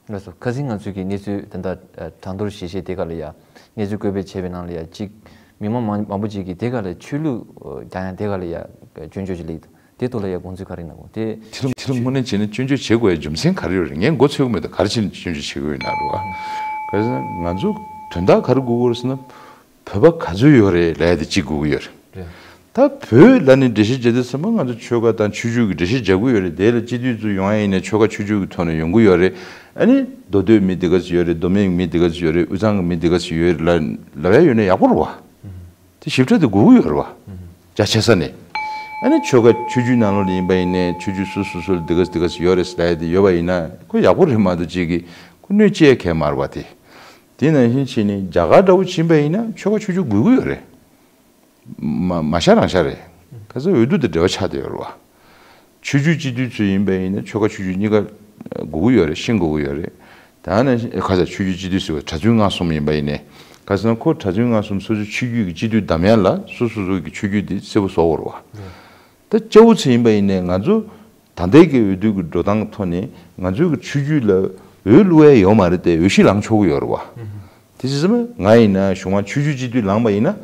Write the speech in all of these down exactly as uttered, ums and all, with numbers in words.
ལགས་སོ། ཁ་སང་ང་ཚོས་ཀྱི་གནས་ཚུལ་དེ་འདྲ་ཨ་གྲངས་ཐོར་ཞིག་བཤད་དེ་ག་ལ་ཡ་གནས་ཚུལ་བཀོད་སྤེལ་བྱས་པའི་ནང་ལ་ཡ་གཅིག་མི་མང་མང་མང་པོ་ཅིག་གིས་དེ་ག་ལ་ཆོས་ལུགས་ཨ་རྒྱག་ཡ་དེ་ག་ལ་ཡ་སྐྱོན་བརྗོད་ཅིག་སླེབས་འདུག་དེ་ཐོག་ལ་ཡ་དགོངས་ཚུལ་ག་རེ་གནང་དགོས་དེ། དེ་ལ་དེ་ལ་དངོས་གནས་བྱས་ན་སྐྱོན་བརྗོད་བྱེད་དགོས་ཡ་རྒྱུ་མཚན་ག་རེ་ཡོད་རེད། ངས་མགོ་ཚོས་ཀྱི་མེད་དོ། ག་རེ་བྱས་ནས་སྐྱོན་བརྗོད་བྱེད་དགོས་ཡོད་ན་རེད་བ། ག་རེ་ཟེར་ན་ང་ཚོ་དོན་དག་ག་རེ་དགོས་ཀྱི་ཡོད་རེད་ཟེར་ན། བོད་པ་ག་ཚོད་ཡོད་རེད་ལབ་ཡ་དེ་གཅིག་དགོས་ཀྱི་ཡོད་རེད། རེད། ད་བོད་ལབ་ནས་འགྲེལ་བཤད་བྱེད་དུས་ཙམ་པ་ང་ཚོ་ཆོལ་ཁ་དང་ཆོས་བརྒྱུད་ཀྱི་འགྲེལ་བཤད་རྒྱག་གི་ཡོད་རེད། དེ་ལ་སྤྱི་འཐུས་ཚོ་ཡོང་ཡ་ཡིན་ན་ཆོལ་ཁ་ཆོས་བརྒྱུད་ཀྱི་ཐོག་ནས་ཡོང་གི་ཡོད་རེད། ཨ་ནི་མདོ་སྟོད་མི་དེ་ག་ཚོད་ཡོད་རེད། མདོ་སྨད་མི་དེ་ག་ཚོད་ཡོད་རེད། དབུས་གཙང་གི་མི་དེ་ག་ཚོད་ཡོད་རེད་ལབ་ལབ་ཡ་ཡོད་ན་ཡག་པོ་རེད་བ། དེ་ཞིབ་ཕྲ་དེ་དགོས་ཀྱི་ཡོད་རེད་བ། རྒྱ་ཆེ་ས་ནས། ཨ་ནི་ཆོལ་ཁ་ཆོས་བརྒྱུད་ནང་ལོགས་ལ་ཡིན་པ་ཡིན་ནའི་ཆོས་བརྒྱུད་སོ་སོ་སོ་ལ་དེ་ག་ཚོད་དེ་ག་ཚོད་ཡོད་རེད་ཟེར་ཡ་དེ་ཡོད་པ་ཡིན་ན་ཁོ་ཡག་པོ་རེད་མ་གཏོགས་ཅིག་གིས་ཁོ་གནོད་སྐྱེལ་མཁན་མ་རེད་བ་དེ། དེ་ནང་བཞིན་བྱས་ནས་རྒྱ་གར་འདྲ་བོ་ཕྱིན་པ་ཡིན་ན་ཆོལ་ཁ་ཆོས་བརྒྱུད་དགོས་ཀྱི་ཡོད་རེད། མ་མ་ཤ་རང་ཤ་རེད། ཁ་སང་འོས་བསྡུ་དང་འབྲེལ་བ་ཆགས་བསྡད་ཡོད་རེད་བ། ཆོས་བརྒྱུད་སྤྱི་འཐུས་ཚོ་ཡིན་པ་ཡིན་ན་ཆོལ་ཁ་ཆོས་བརྒྱུད་གཉིས་ཀ་དགོས་ཀྱི་ཡོད་རེད། ཤིང་དགོས་ཀྱི་ཡོད་རེད། ད་ནང་བཞིན་ཁ་སང་ཆོས་བརྒྱུད་སྤྱི་འཐུས་ཟེར་བ་གྲྭ་བཙུན་སྔགས་གསུམ་ཡིན་པ་ཡིན་ནའི་ཁ་སང་ཁོ་གྲྭ་བཙུན་སྔགས་གསུམ་སོ་སོའི་ཆོས་བརྒྱུད་ཀྱི་སྤྱི་འཐུས་བདམས་ཡ་ལ་སོ་སོ་སོ་གི་ཆོས་བརྒྱུད་དེ་གསལ་པོ་བཟོ་དགོས་རེད་བ། ད་སྐྱ་བོ་ཚོ་ཡིན་པ་ཡིན་ནའི་ང་ཚོ་ད་ལྟའི་གི་འོས་བསྡུ་གི་འགྲོ་སྟངས་ཀྱི་ཐོག་ནས་ང་ཚོའི་གི་ཆོས་བརྒྱུད་ལ་འོས་བླུག་ཡ་ཡོད་མ་རེད་དེ་འོས་གཞི་ལངས་ཆོག་གི་ཡོད་རེད་བ། དེ་བྱས་ཙང་ང་ཡིན་ན་གཞུག་མ་ཆོས་བརྒྱུད་སྤྱི་འཐུས་ལངས་པ་ཡིན་ན་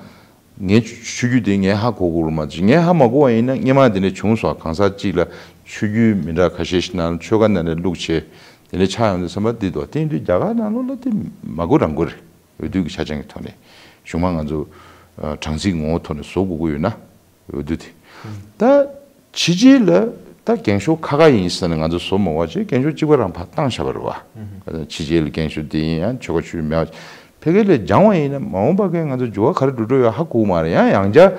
ངའི་ཆོས་བརྒྱུད་དེ་ངས་ཧ་གོ་དགོས་རེད་མ་གཏོགས་ངས་ཧ་མ་གོ་བ་ཡིན་ན་སྔོན་མ་དེ་འདྲ་བྱུང་སོང་། གང་ཟག་གཅིག་ལ་ཆོས་བརྒྱུད་མི་འདྲ་ཁ་ཤས་ཤིག་ནང་ཆོལ་ཁ་ནང་ནས་བླུགས་བྱས་དེ་འདྲ་ཆགས་ཡོང་དུས་ཙམ་པ་འདི་དོ་དེ་ཡིན་དུས་རྒྱ་གར་ནང་ལོགས་ལ་དེ་མ་གོ་རང་གོ་རེད། འོས་བསྡུ་གི་ཆ་རྐྱེན་གྱི་ཐོག་ནས་གཞུག་མ་ང་ཚོ་ཨ་གྲངས་རྩིས་ངོ་བོ་ཐོག་ནས་བཟོ་དགོས་ཀྱི་ཡོད་ན། འོས་བསྡུ་དེ། ད་ཕྱི་རྒྱལ་ལ་ད་འགེངས་ཤོག་ཁ་ཁ་ཡིན་ཟེར་ནས་ང་ཚོ་བཟོ་མ་བ་བྱས་འགེངས་ཤོག་གཅིག་པ་རང་ཕར་བཏང་བཞག་པ་རེད་བ། ཕྱི་རྒྱལ་ལ་འགེངས་ཤོག་དེ་ཡིན་ཡང་ཆོལ་ཁ་ཆོས་མེད་པ་ཕ་གི་ལས་སྦྱང་བ་ཡིན་ན་མ་འོངས་པ་གི་ང་ཚོ་འགྱུར་བ་ག་རེ་འགྲོ་འགྲོ་ཡོད་ཧ་གོ་གི་མ་རེད། ཡང་ཡང་བསྐྱར་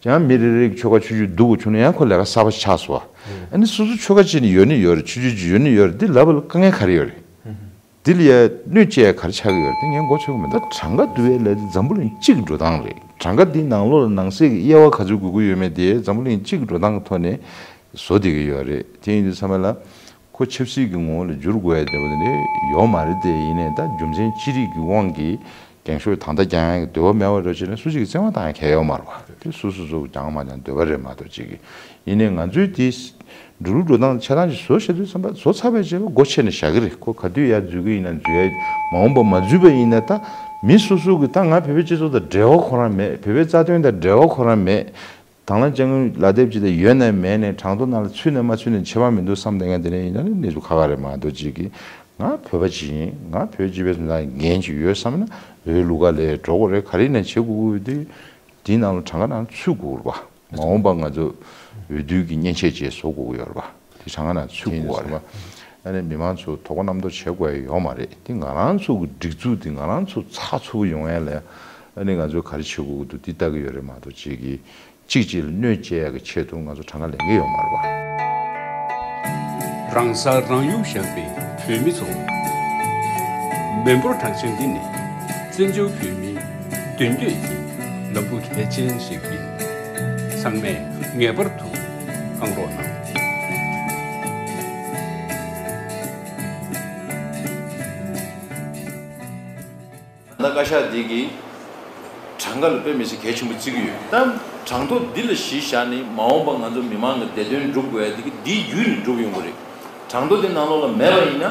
ཡང་མི་རེ་རེ་གི་ཆོལ་ཁ་ཆོས་བརྒྱུད་སྡུག་པོ་བྱུང་ན་ཡང་ཁོ་ལས་ཀ་གསར་པ་ཆགས་སོང་བ། ཨ་ནི་སོ་སོ་ཆོལ་ཁ་གཅིག་ནས་ཡོད་ནི་ཡོད་རེད། ཆོས་བརྒྱུད་གཅིག་ཡོད་ནི་ཡོད་རེད། འདི་ལབ་པ་ལ་དཀའ་ངལ་ག་རེ་ཡོད་རེད། འདི་ལ་ཡ་གནོད་སྐྱེལ་ཡ་ག་རེ་ཆགས་ཀྱི་ཡོད་རེད་དེ་ངས་མགོ་ཚོས་ཀྱི་མི་འདུག་གྲངས་ཀ་བསྡུ་བའི་ལས་དེ་འཛམ་བུ་གླིང་གཅིག་གི་འགྲོ་སྟངས་རེད། གྲངས་ཀ་འདིའི་ནང་ལོགས་ལ་ནང་གསེས་ཀྱི་དབྱེ་བ་ག་ཚོད་དགོས་ཀྱི་ཡོད་མེད་དེ་འཛམ་བུ་གླིང་གཅིག་གི་འགྲོ་སྟངས་ཀྱི་ཐོག་ནས་བཟོ་བསྡད་ཀྱི་ཡོད་རེད། དེ་ཡིན་དུས་ཚང་མ་ལ་ཁོ་ཆབ་སྲིད་ཀྱི་ངོ་བོ་ལ་བསྒྱུར་དགོས་ཡ་འདྲ་བོ་དེ་འདྲ་ཡོད་མ་རེད་དེ། ཡིན་ནའི་ད་རྒྱུ་མཚན་ཅི་རིགས་ཀྱི་དབང་གིས་འགེངས་ཤོག་ད་ལྟ་རྒྱག་ཡ་གི་འདོད་པ་མེད་པ་འདྲ་བྱས་ན་སུ་གཅིག་གིས་བཙན་དབང་བཏང་ཡ་གང་ཡང་ཡོད་མ་རེད་བ། དེ་སོ་སོ་སོ་སྒང་མ་ཀྱང་འདོད་པ་རེད་མ་གཏོགས་གཅིག་གིས། ཡིན་ནའི་ང་ཚོའི་དེ་འགྲོ་ལུགས་འགྲོ་སྟངས་ཆ་ཚང་ཅིག་བཟོ་བྱེད་དུས་ཙམ་པ་བཟོ་ཚར་བའི་རྗེས་ལ་སྒོ་ཕྱེ་ནས་བཞག་གི་རེད། ཁོ་ག་དུས་ཡར་འཛུལ་གི་ཡིན་ན་འཛུལ་ཡ། མ་འོངས་པ་མ་འཛུལ་བ་ཡིན་ན་ད་མི་སོ་སོ་གི་ད་ང་བོད་པའི་སྤྱི་ཚོགས་དང་འབྲེལ་བ་ཁོ་རང་མེད། བོད་པའི་རྩ་དོན་དང་འབྲེལ་བ་ཁོ་རང་མེད། དང་བླངས་དཔྱ་དངུལ་ལག་དེབ་ཅིག་དང་ཡོད་ན་མེད་ནས་གྲངས་ཐོ་ནང་ལ་ཚུད་ན་མ་ཚུད་ན་ཁྱད་པར་མི་འདུག་བསམ་བསྡད་མཁན་དེ་འདྲ་ཡིན་ན་ནི་གནས་ཚུལ་ཁག་ཁག་རེད་མ་གཏོགས་གཅིག་གིས་ང་བོད་པ་ཅིག་ཡིན། ང་བོད་སྤྱི་པའི་སོང་ཙང་འགན་ཅིག་ཡོད་བསམ་ན་འོས་བླུག་ག་ལས་འགྲོ་དགོས་རེད། ག་རེ་ཡིན་ན་བྱེད་དགོས་ཀྱི་ཡོད་དུས། དེའི་ནང་ལ་གྲངས་ཀ་ནང་ཚུད་དགོས་རེད་པ། མ་འོངས་པ་ང་ཚོ་འོས་བསྡུ་གི་མཉེན་ཆས་བཅས་བཟོ་དགོས་ཀྱི་ཡོད་རེད་པ། དེ་གྲངས་ཀ་ནང་ཚུད་དགོས་པ་རེད། ཨ་ནི་མི་མང་ཚོ་དོ་དགོང་གནམ་ཐོག་བྱེད་དགོས་ཡ་ཡོད་མ་རེད། དེ་ང་རང་ཚོ་གི་སྒྲིག་འཛུགས་དེ་ང་རང་ཚོ་ཚགས་ཚུད་པོ་ཡོང་ཡ་ལ་ཨ་ནི་ང་ཚོས་ག་རེ་བྱེད་དགོས་ཀྱི་འདུག་དེ་ལྟ་གི་ཡོད་རེད་མ་གཏོགས་གཅིག་གིས་གཅིག་གཅིག་ལ་གནོད་སྐྱེལ་ཡ་གི་ཆེད་དུ་ང་ཚོ་གྲངས་ཀ་ལེན་གི་ཡོད་མ་རེད་པ། རང་ས་རང་ཡུལ་བཞག་པའི་བོད་མི་ཚོ། མི་འབོར་གྲངས་ཅན་འདི་ནི་བཙན་བྱོལ་བོད་མིའི་མདུན་སྐྱོད་ཀྱི་ལམ་བུ་གལ་ཆེན་ཞིག་ཡིན། ཚང་མས་ངེས་པར་དུ་བླངས་རོགས་གནང་། ད་བཀའ་ཤག་འདི་གིས་གྲངས་ཀ་ལ་དཔེ་མི་སྲིད་གལ་ཆེན་པོ་བརྩི་གི་ཡོད། ད་གྲངས་ཐོ་འདི་ལ་གཞི་བཞག་ནས་མ་འོངས་པ་ང་ཚོ་མི་མང་གི་བདེ་དོན་སྒྲུབ་དགོས་ཡ་འདི་གི་འདིའི་བརྒྱུད་ནས་སྒྲུབ་ཡོང་གི་རེད། གྲངས་ཐོ་འདི་ནང་ལོགས་ལ་མེད་པ་ཡིན་ན་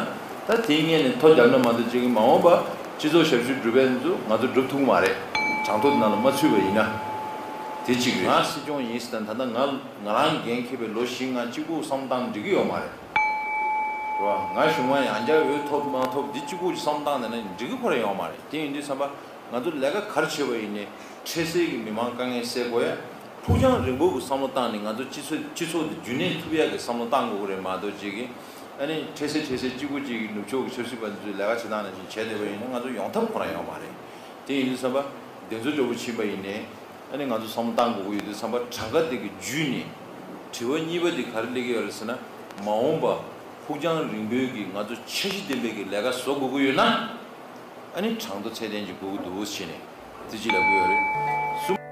ད་དེའི་སྔོན་ནས་ཐོ་བརྒྱབ་ན་མ་གཏོགས་གཅིག་གིས་མ་འོངས་པ་སྤྱི་ཚོགས་ཞབས་ཞུ་སྒྲུབ་པའི་ཚོ་ང་ཚོ་སྒྲུབ་ཐུབ་ཀྱི་མ་རེད། གྲངས་ཐོ་འདི་ནང་ལ་མ་ཚུད་པ་ཡིན་ན། དེ་གཅིག་རེད། ང་སྲིད་སྐྱོང་ཡིན་ཟེར་ན་ད་ལྟ་ང་ང་རང་འགན་འཁྱེར་བའི་ལོ་བཞི་ལྔ་གཅིག་པུ་བསམ་བཏང་འགྲིག་གི་ཡོད་མ་རེད། རེད་བ། ང་གཞུག་མ་ཡང་བསྐྱར་འོས་ཐོབ་མ་ཐོབ་འདི་གཅིག་པུ་ཅིག་བསམ་བཏང་ནས་ན་འགྲིག་གི་ཁོ་རང་ཡོད་མ་རེད། དེ་ཡིན་དུས་ཙམ་པ་ང་ཚོ་ལས་ཀ་ག་རེ་བྱེད་པ་ཡིན་ནའི་འཕྲལ་སེལ་གྱི་མི་མང་དཀའ་ངལ་སེལ་དགོས་ཡ། ཕུགས་རྒྱང་རིང་པོ་གི་བསམ་བློ་བཏང་ནས་ང་ཚོ་སྤྱི་ཚོགས་སྤྱི་ཚོགས་འདི་རྒྱུན་གནས་ཐུབ་ཡ་གི་བསམ་བློ་བཏང་དགོས་ཀྱི་རེད་མ་གཏོགས་གཅིག་གིས་ཨ་ནི་འཕྲལ་སེལ་འཕྲལ་སེལ་གཅིག་པུ་གཅིག་གིས་ནུབ་ཕྱོགས་ཀྱི་ཆབ་སྲིད་པ་ཚོས་ལས་ཀ་བྱེད་སྟངས་ནང་བཞིན་བྱས་བསྡད་པ་ཡིན་ན་ང་ཚོ་ཡོང་ཐབས་ཁོ་རང་ཡོད་མ་རེད། དེ་ཡིན་དུས་ཙམ་པ་གདེང་ཚོད་སྤྲོ་པོ་ཕྱིན་པ་ཡིན་ནའི། ཨ་ནི་ང་ཚོ་བསམ་བློ་བཏང་དགོས་ཀྱི་ཡོད་དུས་ཙམ་པ་གྲངས་ཀ་དེ་གི་བརྒྱུད་ནས་དྲི་བ་གཉིས་པ་དེ་ག་རེ་སླེབས་ཀྱི་ཡོད་རེད་ཟེར་ན། མ་འོངས་པ་ཕུགས་རྒྱང་རིང་པོའི་གི་ང་ཚོ་འཆར་གཞི་ལྡན་པའི་གི་ལས་ཀ་བཟོ་དགོས་ཀྱི་ཡོད་ན། ཨ་ནི་གྲངས་ཐོ་ཚད་ལྡན་ཅིག་དགོས་ཀྱི་འདུག་ཟེར་ནས་དེ་ཅིག་ལབ་ཀྱི་ཡོད་རེད། གསུམ།